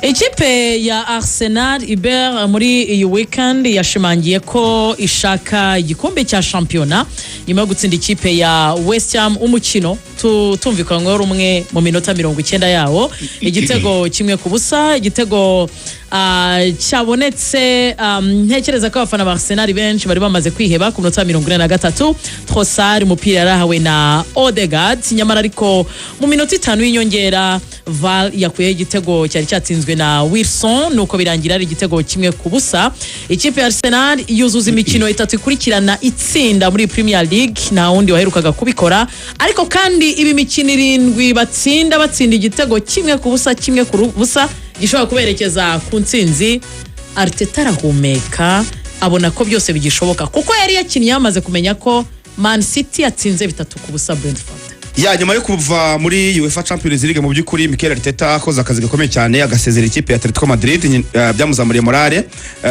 Ikipe ya Arsenal Iber muri iyi weekend yashimangiye ko ishaka igikombe cya shampiyona nyuma yo gutsinda ikipe ya West Ham, umukino tumvikanyweho rumwe mu minota 90 yawo, igitego 1-0, igitego cyabonetse, ntekereza ko abafana ba Arsenal benshi bari bamaze kwiheba, ku minota 43, Trossard umupira yarahawe na Odegaard. Nyamara ariko mu minota 5 y'inyongera VAR yakuyeho igitego cyari cyatsinzwe na Wilson, nuko birangira ari igitego 1-0. Ikipe ya Arsenal yuzuza imikino itatu ikurikirana itsinda muri Premier League, nta wundi waherukaga kubikora. Ariko kandi ibi mikino irindwi batsinda, batsinda igitego 1-0, 1-0, gishobora kuberekeza ku ntsinzi. Arteta arahumeka, abona ko byose bigishoboka, kuko yari yakinnye yamaze kumenya ko Man City yatsinze 3-0 Brentford. Ya, nyuma yo kuva muri UEFA Champions League, mu by'ukuri Mikel Arteta akoze akazi gakomeye cyane, agasezera ikipe ya Atletico Madrid, byamuzamuriye morale,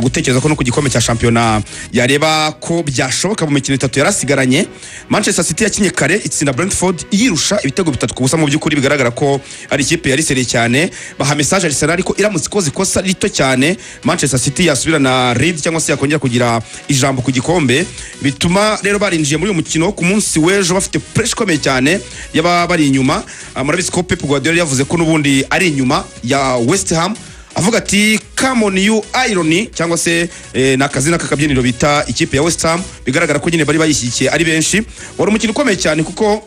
gutekereza ko no ku gikombe cya shampiyona yareba ko byashoboka mu mikino itatu yarasigaranye. Manchester City yakinye kare, itsinda Brentford yirusha ibitego 3-0. Mu by'ukuri bigaragara ko ari ikipe yari sérieux cyane, baha message Arsenal ko iramutse ikoze ikosa rito cyane, Manchester City yasubirana lead cyangwa se yakongera kugira ijambo ku gikombe. Bituma rero barinjiye muri uyu mukino ku munsi w'ejo bafite pressure ikomeye cyane yaba bari inyuma. Murabizi ko Pep Guardiola yavuze ko n'ubundi ari inyuma ya West Ham, avuga ati "Come on you Irony", cyangwa se ni akazina k'akabyiniro bita ikipe ya West Ham. Bigaragara ko nyine bari bayishyigikiye ari benshi. Wari umukino ukomeye cyane, kuko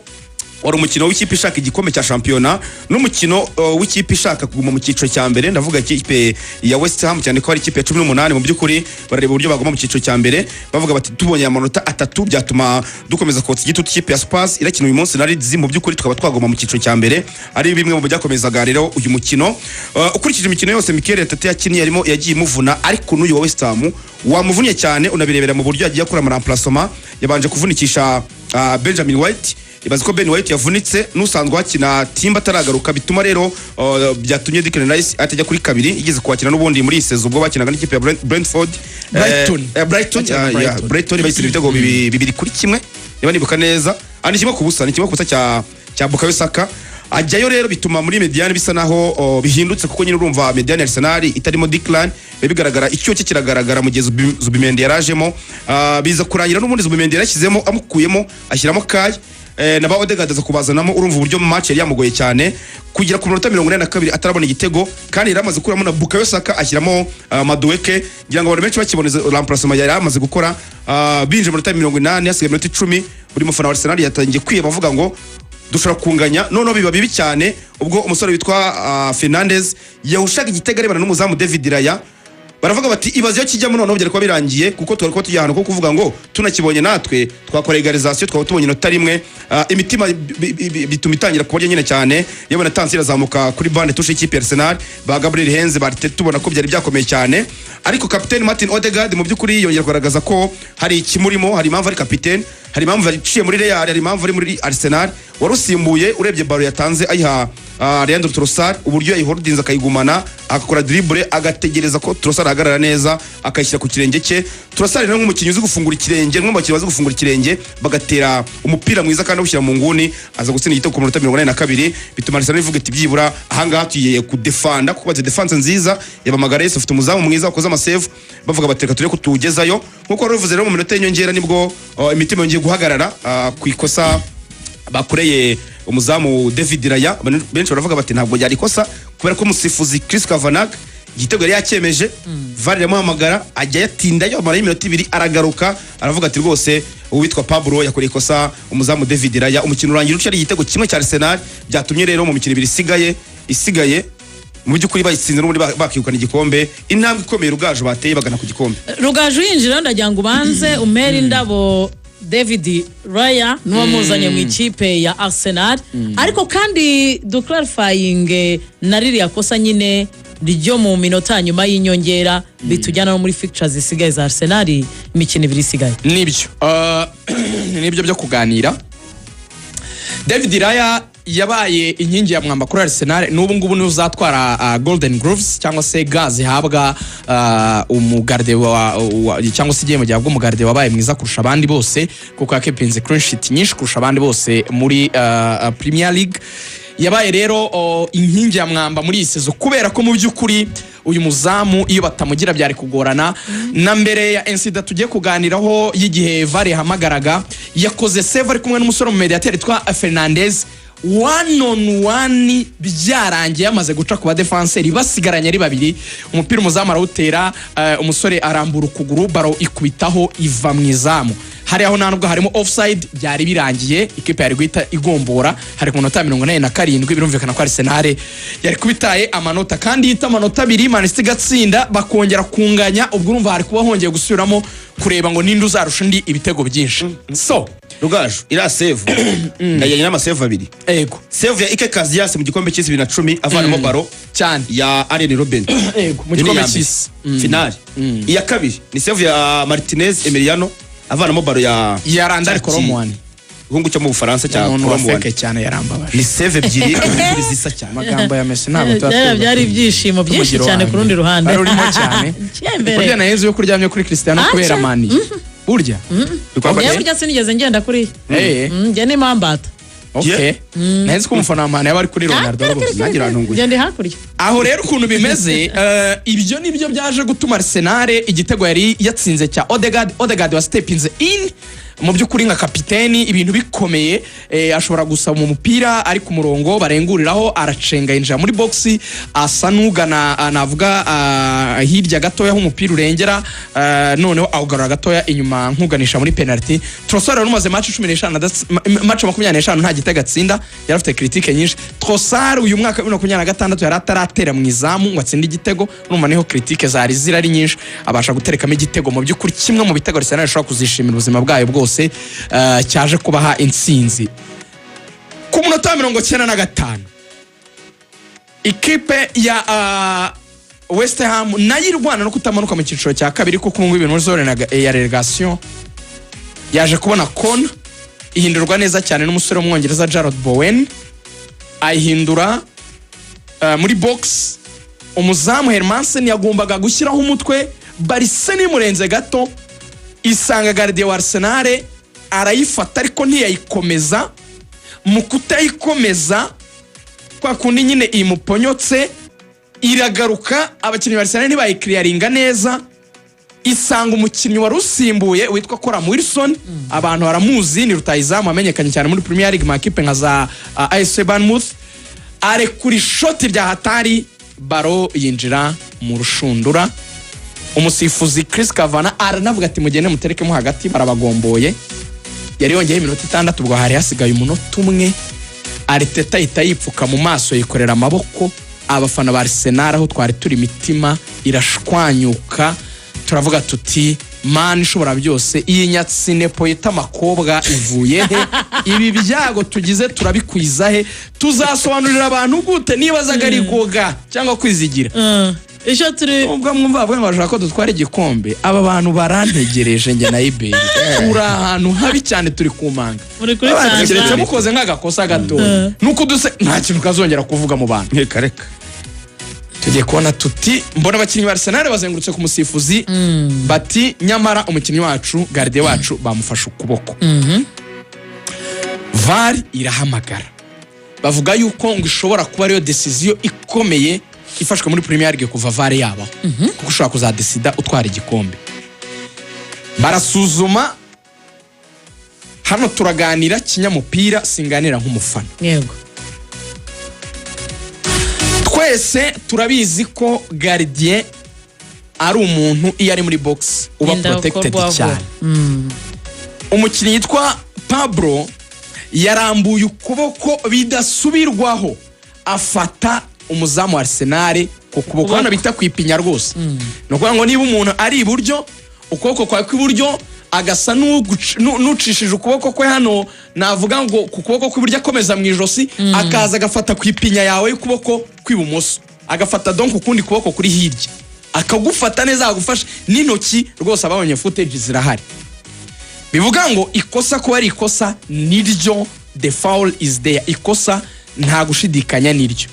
wari umukino w'ikipe ishaka igikombe cya shampiyona n'umukino w'ikipe ishaka kuguma mu cyiciro cya mbere. Ndavuga ikipe ya West Ham, cyane ko ari ikipe ya 18. Mu by'ukuri barareba uburyo baguma mu cyiciro cya mbere, bavuga bati tubonye amanota atatu byatuma dukomeza kotsa igitutu ikipe ya Spurs irakina uyu munsi na Leeds, mu by'ukuri tukaba twaguma mu cyiciro cya mbere. Ari bimwe mu byakomezaga rero uyu mukino. Ukurikije imikino yose Mikel Arteta yakinnye, yarimo yagiye imuvuna, ariko n'uyu wa West Ham wamuvunnye cyane. Unabirebera mu buryo yagiye akora ama remplacement. Yabanje kuvunikisha Benjamin White. Ibaze ko Ben White yavunitse n'usanzwe hakina Timber ataragaruka, bituma rero byatumye Declan Rice atajya kuri kabiri igeze kuhakina n'ubundi muri iyi saison, ubwo bakinaga n'ikipe ya Brentford. Brighton. Brighton. Bakinaga Yeah, Brighton. Brighton bayitsinda ibitego 2-1 niba nibuka neza. Ni 1-0, ni 1-0 cya Bukayo Saka. Ajyayo rero bituma muri médiane bisa naho bihindutse, kuko nyine urumva médiane ya Arsenal itarimo Declan biba bigaragara, icyo cye kiragaragara mu gihe Zubimendi yarajemo. Biza kurangira n'ubundi Zubimendi yarashyizemo, amukuyemo ashyiramo Kai, na ba Odegaard aza kubazanamo. Urumva uburyo match yari yamugoye cyane kugera ku minota 42 atarabona igitego, kandi yari amaze gukuramo na Bukayo Saka ashyiramo Madueke. Ngira ngo abantu benshi bakibona izo remplacement yari amaze gukora, binje mu minota 80, hasigaye iminota 10, buri mufana wa Arsenal yatangiye kwiheba, avuga ngo dushobora kunganya. Noneho biba bibi cyane ubwo umusore witwa Fernandez yahushaga igitego arebana n'umuzamu David Raya. Baravuga bati ibaze iyo kijyamo, noneho byari kuba birangiye, kuko twari kuba tujya ahantu ko kuvuga ngo tunakibonye natwe twakora égalisation, twaba tubonye inota rimwe. Imitima bituma itangira kubarya nyine cyane, yewe na tension irazamuka kuri banc de touche y'ikipe ya Arsenal, ba Gabriel Henze ba Arteta, tubona ko byari byakomeye cyane. Ariko kapiteni Martin Odegaard mu by'ukuri yongera kugaragaza ko hari ikimurimo, hari impamvu ari kapiteni, hari impamvu yaciye muri Real, hari impamvu ari muri Arsenal. Wari usimbuye, urebye ballon yatanze ayiha Leandro Trossard, uburyo yayiholdinze akayigumana, agakora dribble, agategereza ko Trossard ahagarara neza, akayishyira ku kirenge cye. Trossard rero nk'umukinnyi uzi gufungura ikirenge, umwe mu bakinnyi bazi gufungura ikirenge bagatera umupira mwiza kandi awushyira mu nguni, aza gutsinda igitego ku minota 82, bituma Arsenal ivuga iti byibura ahangaha tugiye kudefanda, kuko bazi défense nziza yaba Magalhaes, ufite umuzamu mwiza wakoze ama save. Bavuga bati reka turebe ko tuwugezayo. Nkuko wari ubivuze rero, mu minota y'inyongera nibwo imitima yongeye guhagarara ku ikosa bakoreye umuzamu David Raya. Abantu benshi baravuga bati ntabwo ryari ikosa, kubera ko umusifuzi Chris Kavanagh igitego yari yacyemeje. VAR iramuhamagara, ajya yatindayo, amarayo iminota 2, aragaruka aravuga ati rwose uwitwa Pablo yakoreye ikosa umuzamu David Raya. Umukino urangira uca ari igitego kimwe cya Arsenal. Byatumye rero mu mikino ibiri isigaye mu by'ukuri bayitsinze n'ubundi bakegukana igikombe, intambwe ikomeye Rugaju bateye bagana ku gikombe. Rugaju yinjira, ndagira ngo ubanze umere indabo David Raya n'uwamuzanye mu ikipe ya Arsenal, ariko kandi duclarifying na ririya kosa nyine ryo mu minota nyuma y'inyongera, bitujyana no muri fixtures zisigaye za Arsenal, imikino ibiri isigaye. Nibyo, nibyo byo kuganira. David Raya yabaye inkingi ya mwamba kuri Arsenal. N'ubu ngubu niwe uzatwara Golden Gloves, cyangwa se gants zihabwa umugarde cyangwa se igihembo gihabwa umugarde wabaye mwiza kurusha abandi bose, kuko yakepinze clean sheet nyinshi kurusha abandi bose muri Premier League. Yabaye rero inkingi ya mwamba muri iyi saison, kubera ko mu by'ukuri uyu muzamu iyo batamugira byari kugorana. Na mbere ya incident tugiye kuganiraho y'igihe VAR yahamagaraga, yakoze save ari kumwe n'umusore mu médiateur witwa Fernandez, one on one, byarangiye yamaze guca ku badefanseri, basigaranye ari babiri. Umupira umuzamu arawutera, umusore arambura ukuguru, ballon ikubitaho iva mu izamu. Hariya aho nta nubwo harimo offside, byari birangiye, ikipe yari guhita igombora. Hari ku minota 87. Birumvikana ko Arsenal yari kubitaye amanota, kandi yita amanota 2, Man City igatsinda, bakongera kunganya. Ubwo urumva hari kuba hongeye gusubiramo kureba ngo ninde uzarusha undi ibitego byinshi. So Rugaju, iriya save ndajyanye n'amasave abiri. Save ya Iker Casillas mu gikombe cy'isi 2010, avanamo ballon ya Arjen Robben. Mu Iyo ni gikombe iya mbere. cy'isi. Finale. Iya kabiri ni save ya Martinez Emiliano, avanamo ballon ya Ya Randal cya Kolo Muani. Gihugu cyo mu Bufaransa cya Umuntu wa Kolo Muani. fake cyane, yarambabaje. Ni save ebyiri ebyiri zisa cyane. Amagambo ya Messi ntabwo tuba Byari ibyishimo byinshi tumugira cyane ku rundi ruhande. Wari urimo cyane. Cyembere. Burya na Yezu yo kuryamye kuri Cristiano Aca. kubera Mani burya. Njyewe burya sinigeze ngenda kuri njye ni mambata. Okay, nahise ko umufana wa Mani yaba ari kuri Ronaldo rwose. Nanjye urantunguye. Njye ndi hakurya. Aho rero ukuntu bimeze, ibyo nibyo byaje gutuma Arsenal igitego yari yatsinze cya Odegaard, Odegaard wa stepinze in mu by'ukuri nka kapiteni, ibintu bikomeye, ashobora gusaba umupira ari ku murongo barenguriraho, aracenga, yinjira muri box, asa n'ugana, navuga, hirya gatoya aho umupira urengera, noneho awugarura gatoya inyuma nk'uganisha muri penalty. Trossard wari umaze match 15 match 25 nta gitego atsinda, yari afite critique nyinshi. Trossard uyu mwaka wa 2026 yari ataratera mu izamu ngo atsinde igitego. Urumva niho critique zari ziri ari nyinshi, abasha guterekamo igitego, mu by'ukuri kimwe mu bitego Arsenal ishobora kuzishimira ubuzima bwayo bwose, cyaje kubaha intsinzi. Ku munota wa 95, ikipe ya West Ham nayo irwana no kutamanuka mu cyiciro cya kabiri, kuko ubu ngubu ibintu muri zone ya relegation, yaje kubona kona ihindurwa neza cyane n'umusore w'Umwongereza Jarrod Bowen, ayihindura muri box. Umuzamu Hermansen yagombaga gushyiraho umutwe, barise nimurenze gato, isanga gardien wa Arsenal, arayifata ariko ntiyayikomeza. Mu kutayikomeza kwa kundi nyine imuponyotse iragaruka, abakinnyi ba Arsenal ntibayikiriyaringa neza, isanga umukinnyi wari usimbuye witwa Callum Wilson. Abantu baramuzi, ni rutahizamu wamenyekanye cyane muri Premier League mu makipe nka za AFC Bournemouth. Arekura ishoti rya hatari, ballon yinjira mu rushundura. Umusifuzi Chris Kavanagh aranavuga ati: "Mugende muterekemo hagati, barabagomboye." Yari yongeyeho iminota 6, ubwo hari hasigaye umunota umwe. Arteta ahita yipfuka mu maso, yikorera amaboko. Abafana ba Arsenal aho twari turi, imitima irashwanyuka, turavuga tuti: "Mana ishobora byose, iyi nyatsinepo yita amakobwa ivuye he? Ibi byago tugize turabikwiza he? Tuzasobanurira abantu gute?" Nibazaga ari goga cyangwa kwizigira. Icyo turi Ubwo mwumva bavuga ngo bashaka ko dutwara igikombe, aba bantu barantegereje. Njye na Iberi turi ahantu habi cyane, turi ku manga. Muri kuri Keretse Tanzania. mukoze nk'agakosa gatoya nuko uduse, nta kintu kazongera kuvuga mu bantu. Reka reka. Tugiye kubona tuti mbona abakinnyi ba Arsenal bazengurutse ku musifuzi, bati: "Nyamara umukinnyi wacu, gardien wacu, bamufashe ukuboko." VAR irahamagara, bavuga yuko ngo ishobora kuba ariyo décision ikomeye ifashwe muri Premier League kuva VAR yabaho, kuko ushobora kuzadesida utwara igikombe. Barasuzuma. Hano turaganira kinyamupira, singanira nk'umufana. Twese turabizi ko gardien ari umuntu iyo ari muri box uba Yenda protected gukorwaho. cyane. Umukinnyi yitwa Pablo yarambuye ukuboko bidasubirwaho, afata umuzamu wa Arsenal ku kuboko, hano bita kwipinya rwose. Ni ukuvuga ngo niba umuntu ari iburyo, ukuboko kwawe kw'iburyo, agasa n'ucishije ukuboko kwe hano, navuga ngo ku kuboko kw'iburyo, akomeza mu ijosi, akaza agafata ku ipinya yawe y'ukuboko kw'ibumoso, agafata donc ukundi kuboko kuri hirya, akagufata neza, agufasha n'intoki rwose. Ababonye footage zirahari. Bivuga ngo ikosa kuba ari ikosa niryo, the foul is there, ikosa nta gushidikanya niryo.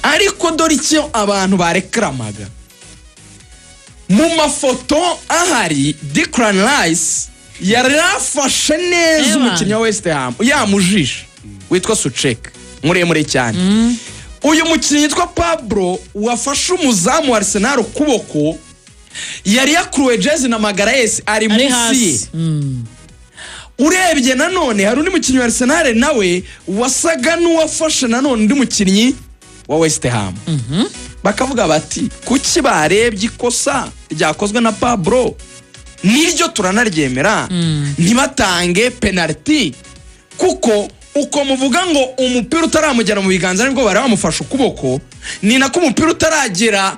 Ariko dore icyo abantu barekaramaga: mu mafoto ahari, Declan Rice yari afashe neza Ewa. umukinnyi wa West Ham yamujishe witwa Soucek. Muremure cyane. Uyu mukinnyi yitwa Pablo wafashe umuzamu wa Arsenal ukuboko, yari yakuruwe jezi na Magalhaes ari Ari munsi ye. hasi. Urebye nanone hari undi mukinnyi wa Arsenal nawe wasaga n'uwafashe nanone undi mukinnyi wa West Ham. Bakavuga bati: "Kuki barebye ikosa ryakozwe na Pablo, niryo turanaryemera, ntibatange penaliti? Kuko uko muvuga ngo umupira utaramugera mu biganza nibwo bari bamufashe ukuboko, ni nako umupira utaragera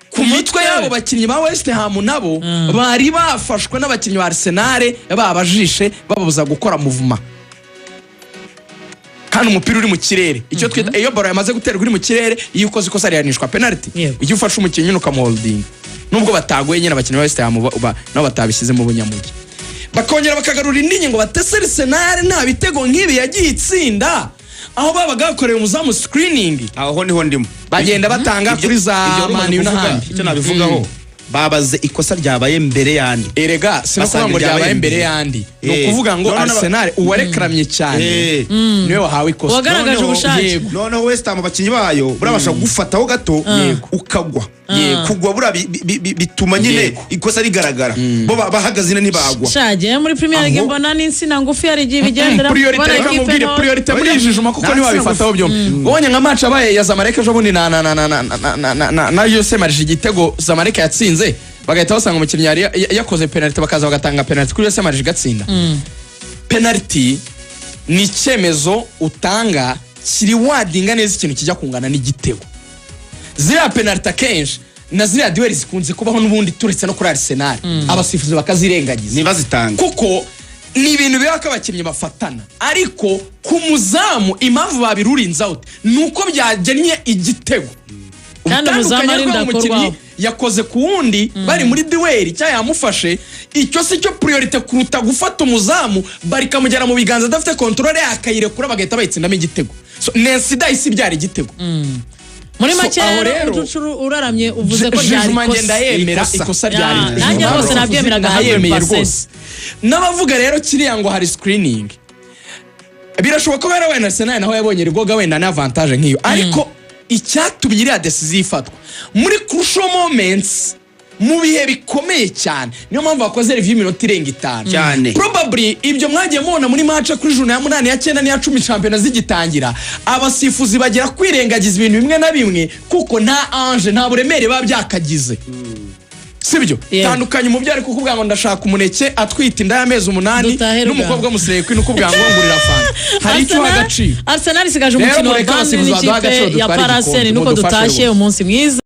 ku mitwe mitwe y'abo bakinnyi ba West Ham nabo bari bafashwe n'abakinnyi ba Arsenal, babajishe, bababuza gukora mouvement, kandi umupira uri mu kirere." Icyo twita iyo ballon yamaze guterwa uri mu kirere, iyo ukoze ikosa rihanishwa penalty. Iyo ufashe umukinnyi nyine ukamuholdinga, nubwo batagoye nyine abakinnyi ba West Ham nabo batabishyizemo ubunyamugi. Bakongera bakagarura indi ngingo batese: Arsenal nta bitego nk'ibi yagiye itsinda aho babaga bakoreye umuzamu screening. Aho niho ndimo. Bagenda batanga kuri za Ibyo wari umaze Man U kuvuga, n'ahandi. icyo nabivugaho, babaze ikosa ryabaye mbere y'andi. Erega si no kuvuga Basanga ngo ryabaye iryabaye mbere mbere. y'andi, ni ukuvuga ngo Arsenal uwarekamye cyane niwe wahawe ikosa. Uwagaragaje ubushake. Yego. Noneho West Ham abakinnyi bayo buriya bashobora kugufataho gato ukagwa. Kugwa buriya bituma nyine ikosa rigaragara. Bo bahagaze nyine ntibagwa. Shagiye muri Premier League, mbona n'insina ngufi hari igihe ibigendera. Priorité, Kubona reka ikipe mubwire, ntoya. priorité muri Oya. ijijuma kuko Nta ntiwabifataho byombi. Ubonye nka match abaye ya Zamalek ejo bundi na USM Alger, igitego Zamalek yatsinze bagahita basanga umukinnyi yari yakoze penalty, bakaza bagatanga penalty kuri USM Alger igatsinda. Penalty ni icyemezo utanga kiri wadinga neza ikintu kijya kungana n'igitego. Ziriya penalty akenshi na ziriya duel zikunze kubaho n'ubundi, turetse no kuri Arsenal, abasifuzi bakazirengagiza Ntibazitanga. kuko ni ibintu biba ko abakinnyi bafatana. Ariko ku muzamu impamvu babirurinze out ni uko byagennye igitego. Kandi umuzamu Utandukanye ari rw'uwo ndakorwaho. mukinnyi yakoze ku wundi bari muri duel cyangwa yamufashe, icyo si cyo priorité kuruta gufata umuzamu barikamugera mu biganza adafite contrôle, akayirekura bagahita bayitsindamo igitego. So, Nensi isi ibyara igitego. Muri So, make aho rero, rero, ucucuru uraramye uvuze ko ryari jijuma ikosa. ngenda yemera Ikosa. ikosa ryari Ya, nanjye rwose nabyemeraga nayemeye 100%. rwose. N'abavuga rero kiriya ngo hari screening, birashoboka ko wenda Arsenal naho yabonye rigoga wenda na avantage nk'iyo, ariko icyatumye iriya decision ifatwa muri crucial moments, mu bihe bikomeye cyane, niyo mpamvu bakoze review iminota irenga 5. Cyane. Probably ibyo mwagiye mubona muri match kuri journée ya 8, ya 9 n'iya 10, shampiyona zigitangira, abasifuzi bagera kwirengagiza ibintu bimwe na bimwe kuko nta enjeu, nta buremere biba byakagize, sibyo? Tandukanye umubyeyi ari kukubwira ngo ndashaka umuneke atwite inda y'amezi 8 Dutahe n'umukobwa w'umusirikwi ukubwira ngo ngurira fanta, hari icyo uha agaciro. Arsenal isigaje Rero umukino wa mureke Burnley abasifuzi baduha n'ikipe agaciro ya dutware Paraseni igikombe, nuko mudufashe dutashye. rwose. Umunsi mwiza.